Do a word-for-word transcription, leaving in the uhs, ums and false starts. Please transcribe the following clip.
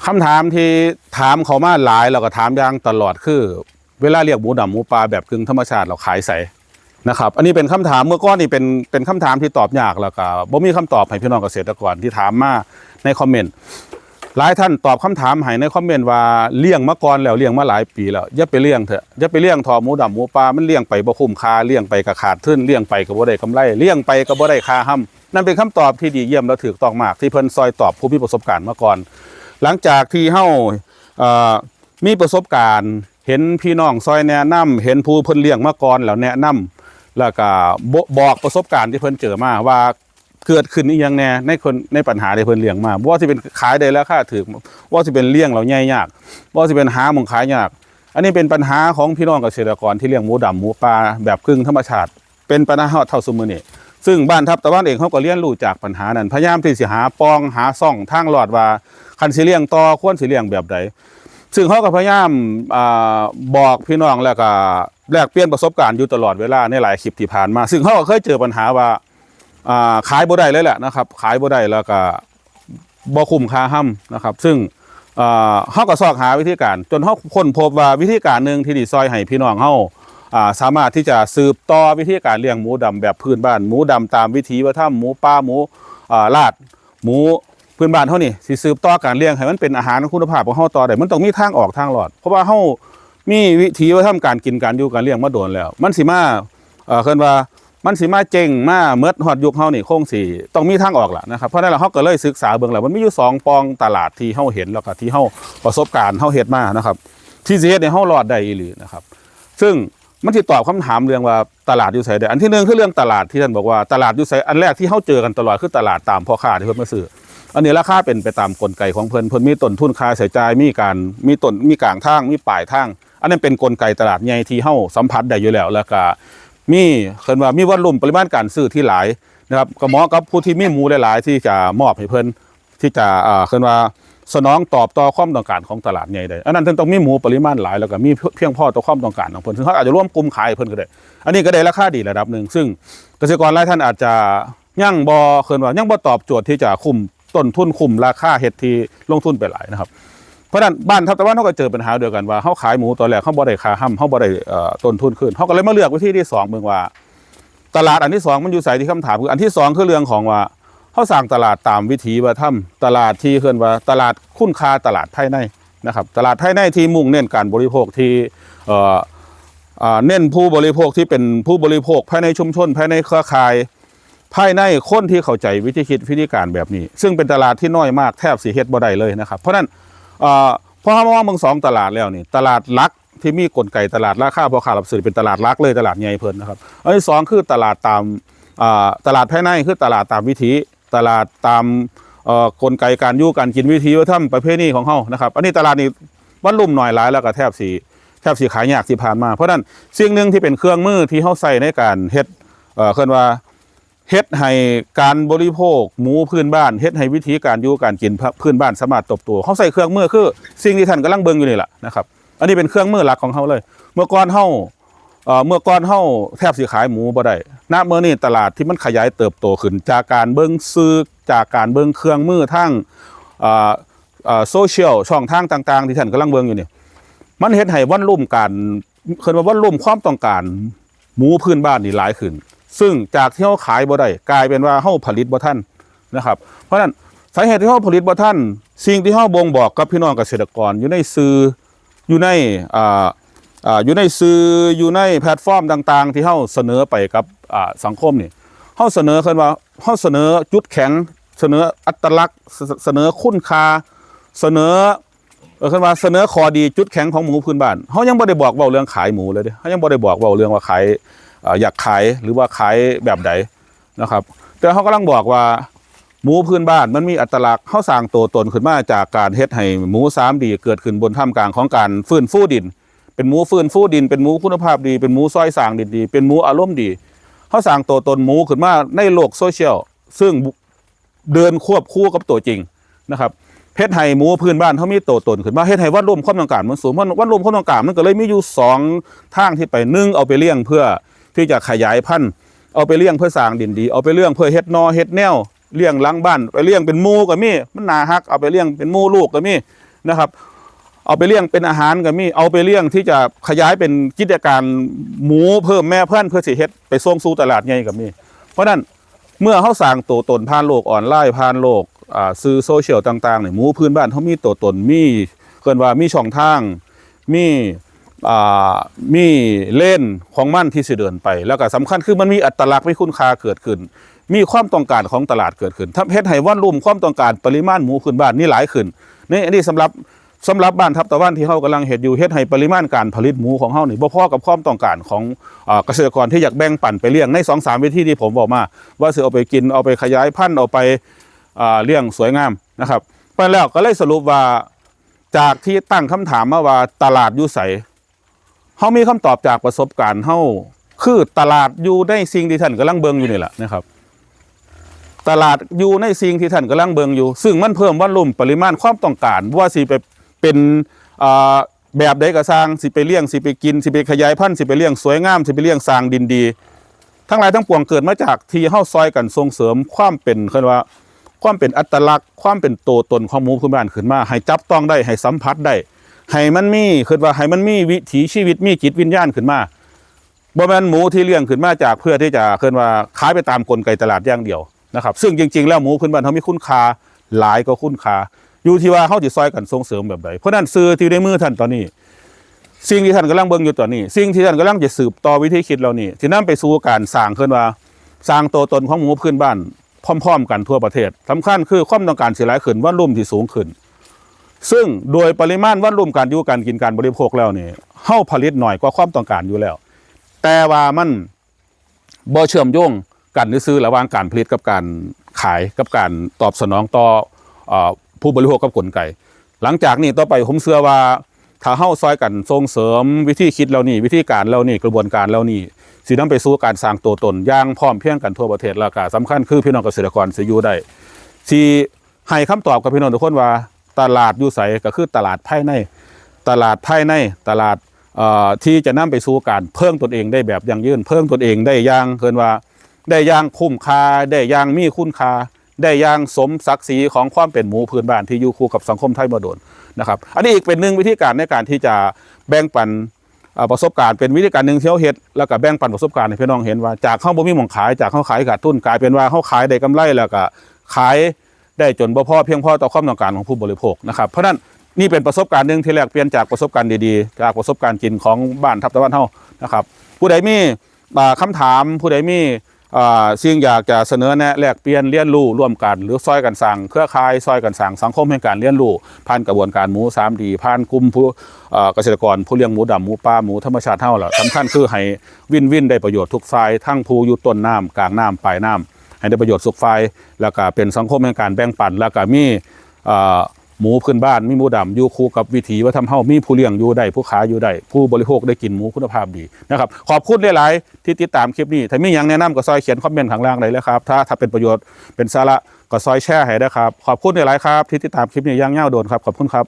คำถามที่ถามเข้ามาหลายแล้วก็ถามอย่างตลอดคือ เวลาเลี้ยงหมูดำหมูป่าแบบกึ่งธรรมชาติเราขายไสนะครับ อันนี้เป็นคำถามเมื่อก่อนนี่เป็นเป็นคำถามที่ตอบยากแล้วก็บ่มีคำตอบให้พี่น้องเกษตรกรที่ถามมาในคอมเมนต์ หลายท่านตอบคำถามให้ในคอมเมนต์ว่าเลี้ยงมาก่อนแล้วเลี้ยงมาหลายปีแล้วอย่าไปเลี้ยงเถอะอย่าไปเลี้ยงเถาะหมูดำหมูป่ามันเลี้ยงไปบ่คุ้มค่าเลี้ยงไปก็ขาดทุนเลี้ยงไปก็บ่ได้กำไรเลี้ยงไปก็บ่ได้ค่าห้ำนั่นเป็นคำตอบที่ดีเยี่ยมและถูกต้องมากที่เพิ่นซอยตอบผู้มีประสบการณ์มาก่อน หลังจากที่เฮาเอ่อมีประสบการณ์เห็นพี่น้องซอยแนะนำเห็นผู้เพิ่นเลี้ยงมาก่อนแล้วแนะนำแล้วก็บบอกประสบการณ์ที่เพิ่นเจอมาว่า เกิดขึ้นอีหยังแหน่ในคนในปัญหาที่เพิ่นเลี้ยงมาบ่ว่าสิเป็นขายได้ราคาถูกบ่ว่าสิเป็นเลี้ยงแล้วใหญ่ยากบ่ว่าสิเป็นหาหม่องขายยาก อันนี้เป็นปัญหาของพี่น้องเกษตรกรที่เลี้ยงหมูดำหมูป่าแบบกึ่งธรรมชาติ เป็นปัญหาฮอดเท่าซุมื้อนี้ซึ่งบ้านทับตะวันเองเขาก็เรียนรู้จากปัญหานั้นพยายามที่สิหาปองหาซ่องทางรอดว่าคันสิเลี้ยงต่อควรสิเลี้ยงแบบใดซึ่งเขาก็พยายามอ่าบอกพี่น้องแล้วก็แลกเปลี่ยนประสบการณ์อยู่ตลอดเวลาในหลายคลิปที่ผ่านมา ซึ่งเขาก็เคยเจอปัญหาว่า อ่าขายบ่ได้เลยแหละนะครับขายบ่ได้แล้วก็บ่คุ้มค่าห้ำนะครับซึ่งเอ่อเฮาก็ซอกหาวิธีการจนเฮาค้นพบว่าวิธีการหนึ่งที่ดีซอยให้พี่น้องเฮาอ่าสามารถที่จะสืบต่อวิธีการเลี้ยงหมูดำแบบพื้นบ้านหมูดำตามวิถีวัฒนธรรมหมูป่าหมูอ่าลาดหมูพื้นบ้านเฮานี่สิสืบต่อการเลี้ยงให้มันเป็นอาหารคุณภาพของเฮาต่อได้มันต้องมีทางออกทางรอด เพราะว่าเฮามีวิถีวัฒนธรรมการกินการอยู่การเลี้ยงมาโดนแล้ว มันสิมาเอ่อเคินว่ามันสิมาเจ๊งมาเมิดฮอดยุคเฮานี่คงสิต้องมีทางออกล่ะนะครับเพราะนั้นแล้วเฮาก็เลยศึกษาเบิ่งแล้วมันมีอยู่สองปองตลาดที่เฮาเห็นแล้วก็ที่เฮาประสบการณ์เฮาเฮ็ดมานะครับที่สิเฮ็ดให้เฮารอดได้อีหลีนะครับซึ่งมันสิตอบคำถามเรื่องว่าตลาดอยู่ไสได้อันที่หนึ่งคือเรื่องตลาดที่ท่านบอกว่าตลาดอยู่ไสอันแรกที่เฮาเจอกันตลอดคือตลาดตามพ่อค้าที่เพิ่นมาซื้ออันนี้ราคาเป็นไปตามกลไกของเพิ่นเพิ่นมีต้นทุนค่าใช้จ่ายมีการมีต้นมีกลางทางมีปลายทาง อันนั้นเป็นกลไกตลาดใหญ่ที่เฮาสัมผัสได้อยู่แล้ว แล้วก็มีเคินว่ามีวอลลุ่มปริมาณการซื้อที่หลายนะครับก็เหมาะกับผู้ที่มีหมูหลายๆ ที่จะมอบให้เพิ่นที่จะอ่าเคินว่าสนองตอบต่อความต้องการของตลาดใหญ่ได้อันนั้นเพิ่นต้องมีหมูปริมาณหลายแล้วก็มีเพียงพอต่อความต้องการของเพิ่นซึ่งเขาอาจจะรวมกลุ่มขายให้เพิ่นก็ได้อันนี้ก็ได้ราคาดีระดับหนึ่งซึ่งเกษตรกรหลายท่านอาจจะยังบ่เคินว่ายังบ่ตอบโจทย์ที่จะคุ้มต้นทุนคุ้มราคาเฮ็ดที่ลงทุนไปหลายนะครับ เพราะฉะนั้นบ้านทับตะวันเขาก็เจอปัญหาเดียวกันว่าเขาขายหมูตอนแรกเขาบ่ได้ค่าห้ำเขาบ่ได้เอ่อต้นทุนคืนเขาก็เลยมาเลือกวิธีที่สองเบิ่งว่า ตลาดอันที่สองมันอยู่ไสที่คำถามคืออันที่สองคือเรื่องของว่าเขาสร้างตลาดตามวิถีวัฒนธรรมตลาดที่เคินว่าตลาดคุณค่าตลาดภายในนะครับตลาดภายในที่มุ่งเน้นการบริโภคที่เอ่ออ่าเน้นผู้บริโภคที่เป็นผู้บริโภคภายในชุมชนภายในเครือข่าย ภายในคนที่เข้าใจวิธีคิดวิธีการแบบนี้ ซึ่งเป็นตลาดที่น้อยมากแทบสิเฮ็ดบ่ได้เลยนะครับ เพราะฉะนั้นเอ่อพอเฮามามองเบิ่งสองตลาดแล้วนี่ตลาดหลักที่มีกลไกตลาดราคาพ่อค้ารับซื้อเป็นตลาดหลักเลยตลาดใหญ่เพิ่นนะครับอันที่สองคือตลาดตามอ่าตลาดภายในคือตลาดตามวิถีตลาดตามเอ่อกลไกการอยู่การกินวิถีวัฒนธรรมประเพณีของเฮานะครับอันนี้ตลาดนี้วอลลุ่มน้อยหลายแล้วก็แทบสิแทบสิขายยากที่ผ่านมาเพราะฉะนั้นสิ่งหนึ่งที่เป็นเครื่องมือที่เฮาใช้ในการเฮ็ดเอ่อเคินว่า เฮ็ดให้การบริโภคหมูพื้นบ้านเฮ็ดให้วิธีการอยู่การกินพื้นบ้านสามารถเติบโตเฮาใช้เครื่องมือคือสิ่งที่ท่านกำลังเบิ่งอยู่นี่แหละนะครับอันนี้เป็นเครื่องมือหลักของเฮาเลยเมื่อก่อนเฮาเอ่อเมื่อก่อนเฮาแทบสิขายหมูบ่ได้ณมื้อนี้ตลาดที่มันขยายเติบโตขึ้นจากการเบิ่งสื่อจากการเบิ่งเครื่องมือทางเอ่อเอ่อโซเชียลช่องทางต่างๆที่ท่านกำลังเบิ่งอยู่นี่มันเฮ็ดให้วอลลุ่มการเคินว่าวอลลุ่มความต้องการ หมูพื้นบ้านนี่หลายขึ้น ซึ่งจากที่เฮาขายบ่ได้กลายเป็นว่าเฮาผลิตบ่ทันนะครับ เพราะฉะนั้นสาเหตุที่เฮาผลิตบ่ทันสิ่งที่เฮาบ่งบอกกับพี่น้องเกษตรกรอยู่ในสื่ออยู่ในอ่าอ่าอยู่ในสื่ออยู่ในแพลตฟอร์มต่างๆ ที่เฮาเสนอไปกับอ่าสังคมนี่เฮาเสนอเคินว่าเฮาเสนอจุดแข็งเสนออัตลักษณ์เสเสนอคุณค่าเสนอ เออคันว่าเสนอข้อดีจุดแข็งของหมูพื้นบ้านเฮายังบ่ได้บอกเว้าเรื่องขายหมูเลยเด้เฮายังบ่ได้บอกเว้าเรื่องว่าขายเอ่ออยากขายหรือว่าขายแบบใดนะครับแต่เฮากำลังบอกว่าหมูพื้นบ้านมันมีอัตลักษณ์เฮาสร้างตัวตนขึ้นมาจากการเฮ็ดให้หมูสามดีเกิดขึ้นบนท่ามกลางของการฟื้นฟูดินเป็นหมูฟื้นฟูดินเป็นหมูคุณภาพดีเป็นหมูซอยสร้างดินดีเป็นหมูอารมณ์ดีเฮาสร้างตัวตนหมูขึ้นมาในโลกโซเชียลซึ่ง เดินควบคู่กับตัวจริงนะครับเฮ็ดให้หมูพื้นบ้านเขามีตัวตนขึ้นมาเฮ็ดให้วัลลุ่มความต้องการมันสูงเพราะวัลลุ่มความต้องการมันก็เลยมีอยู่สองทางที่ไปหนึ่งเอาไปเลี้ยงเพื่อที่จะขยายพันธุ์เอาไปเลี้ยงเพื่อสร้างดินดีเอาไปเลี้ยงเพื่อเฮ็ดนอเฮ็ดแนวเลี้ยงหลังบ้านไปเลี้ยงเป็นหมู่ก็มีมันน่าฮักเอาไปเลี้ยงเป็นหมู่ลูกก็มี นะครับ เอาไปเลี้ยงเป็นอาหารก็มี เอาไปเลี้ยงที่จะขยายเป็นกิจการหมูเพิ่มแม่พันธุ์เพื่อสิเฮ็ดไปส่งสู่ตลาดใหญ่ก็มี เพราะฉะนั้นเมื่อเฮาสร้างตัวตนผ่านโลกออนไลน์ ผ่านโลก อ่า สื่อโซเชียลต่างๆเนี่ย หมูพื้นบ้านเฮามีตัวตน มี เอิ้นว่ามีช่องทาง มี อ่า มีเลนของมันที่สิเดินไป แล้วก็สำคัญคือมันมีอัตลักษณ์ มีคุณค่าเกิดขึ้น มีความต้องการของตลาดเกิดขึ้น ทำ เฮ็ดให้วอลลุ่มความต้องการ ปริมาณหมูพื้นบ้านนี่หลายขึ้น นี่ อันนี้สำหรับ สำหรับบ้านทับตะวันที่เฮากำลังเฮ็ดอยู่ เฮ็ดให้ปริมาณการผลิตหมูของเฮานี่บ่พอกับความต้องการของ อ่า เกษตรกรที่อยากแบ่งปันไปเลี้ยงในสองสามวิธีที่ผมบอกมา ว่าสิเอาไปกิน เอาไปขยายพันธุ์ เอาไป อ่า เลี้ยงสวยงามนะครับ เพราะฉะนั้นแล้วก็เลยสรุปว่า จากที่ตั้งคำถามมาว่าตลาดอยู่ไส เฮามีคำตอบจากประสบการณ์เฮา คือตลาดอยู่ในสิ่งที่ท่านกำลังเบิ่งอยู่นี่แหละนะครับ ตลาดอยู่ในสิ่งที่ท่านกำลังเบิ่งอยู่ ซึ่งมันเพิ่มวอลลุ่ม ปริมาณความต้องการ บ่ว่าสิไปเป็น อ่า แบบใดก็ซ่าง สิไปเลี้ยง สิไปกิน สิไปขยายพันธุ์ สิไปเลี้ยงสวยงาม สิไปเลี้ยงสร้างดินดี ทั้งหลายทั้งปวงเกิดมาจากที่เฮาซอยกันส่งเสริมความเป็น เอิ้นว่า ความเป็นอัตลักษณ์ ความเป็นตัวตนของหมูพื้นบ้านขึ้นมา ให้จับต้องได้ ให้สัมผัสได้ ให้มันมี เอิ้นว่าให้มันมีวิถีชีวิต มีจิตวิญญาณขึ้นมา บ่แม่นหมูที่เลี้ยงขึ้นมาจากเพื่อที่จะ เอิ้นว่าขายไปตามกลไกตลาดอย่างเดียวนะครับ ซึ่งจริงๆแล้วหมูพื้นบ้านเฮามีคุณค่าหลายกว่าคุณค่า อยู่ที่ว่าเฮาสิซอยกันส่งเสริมแบบใด เพราะฉะนั้นสื่อที่ในมือท่านตอนนี้ สิ่งที่ท่านกำลังเบิ่งอยู่ตอนนี้ สิ่งที่ท่านกำลังจะสืบต่อวิธีคิดเหล่านี้ ที่นำไปสู่การสร้าง เอิ้นว่าสร้างตัวตนของหมูพื้นบ้าน พร้อมๆกันทั่วประเทศ สำคัญคือความต้องการสิหลายขึ้น วอลลุ่มที่สูงขึ้น ซึ่งโดยปริมาณวอลลุ่มการอยู่การกินการบริโภคแล้วนี่ เฮาผลิตน้อยกว่าความต้องการอยู่แล้ว แต่ว่ามันบ่เชื่อมโยงกันซื่อๆระหว่างการผลิตกับการขาย กับการตอบสนองต่อ เอ่อ ผู้บริโภคกับกลไก หลังจากนี้ต่อไปผมเชื่อว่า ถ้าเฮาซอยกันส่งเสริมวิธีคิดเหล่านี้ วิธีการเหล่านี้ กระบวนการเหล่านี้ สินำไปสู่การสร้างตัวตนอย่างพร้อมเพรียงกันทั่วประเทศ แล้วก็สำคัญคือพี่น้องเกษตรกรสิอยู่ได้ สิให้คำตอบกับพี่น้องทุกคนว่า ตลาดอยู่ไส ก็คือตลาดภายใน ตลาดภายใน ตลาด เอ่อ ที่จะนำไปสู่การเพิ่งตนเองได้แบบยั่งยืน เพิ่งตนเองได้อย่าง เอิ้นว่า ได้อย่างคุ้มค่า ได้อย่างมีคุณค่า ได้อย่างสมศักดิ์ศรีของความเป็นหมูพื้นบ้านที่อยู่คู่กับสังคมไทยมาโดนนะครับ อันนี้อีกเป็นหนึ่งวิธีการในการที่จะแบ่งปัน เอ่อ ประสบการณ์ เป็นวิธีการหนึ่งที่เฮาเฮ็ด แล้วก็แบ่งปันประสบการณ์ให้พี่น้องเห็นว่า จากเฮาบ่มีหม่องขาย จากเฮาขายขาดทุน กลายเป็นว่าเฮาขายได้กำไร แล้วก็ขายได้จนบ่พอเพียงพอต่อความต้องการของผู้บริโภคนะครับ เพราะฉะนั้นนี่เป็นประสบการณ์หนึ่งที่แลกเปลี่ยนจากประสบการณ์ดีๆ จากประสบการณ์จริงของบ้านทับตะวันเฮานะครับ ผู้ใดมี อ่า คำถาม ผู้ใดมี อ่า สิ่งอยากจะเสนอแนะแลกเปลี่ยนเรียนรู้ร่วมกัน หรือซอยกันสร้างเครือข่าย ซอยกันสร้างสังคมแห่งการเรียนรู้ ผ่านกระบวนการหมู สามดี ผ่านกลุ่มผู้ เอ่อ เกษตรกรผู้เลี้ยงหมูดำ หมูป่า หมูธรรมชาติเฮาล่ะ สำคัญคือให้วินวินได้ประโยชน์ทุกฝ่าย ทั้งผู้อยู่ต้นน้ำ กลางน้ำ ปลายน้ำ ให้ได้ประโยชน์ทุกฝ่าย แล้วก็เป็นสังคมแห่งการแบ่งปัน แล้วก็มี เอ่อ หมูพื้นบ้าน มีหมูดำอยู่คู่กับวิถีวัฒนธรรมเฮา มีผู้เลี้ยงอยู่ได้ ผู้ขายอยู่ได้ ผู้บริโภคได้กินหมูคุณภาพดีนะครับ ขอบคุณหลายๆที่ติดตามคลิปนี้ ถ้ามีหยังแนะนำก็ซอยเขียนคอมเมนต์ข้างล่างได้เลยครับ ถ้า ถ้าเป็นประโยชน์ เป็นสาระก็ซอยแชร์ให้นะครับ ขอบคุณหลายๆครับที่ติดตามคลิปนี้อย่างยาวโดนครับ ขอบคุณครับ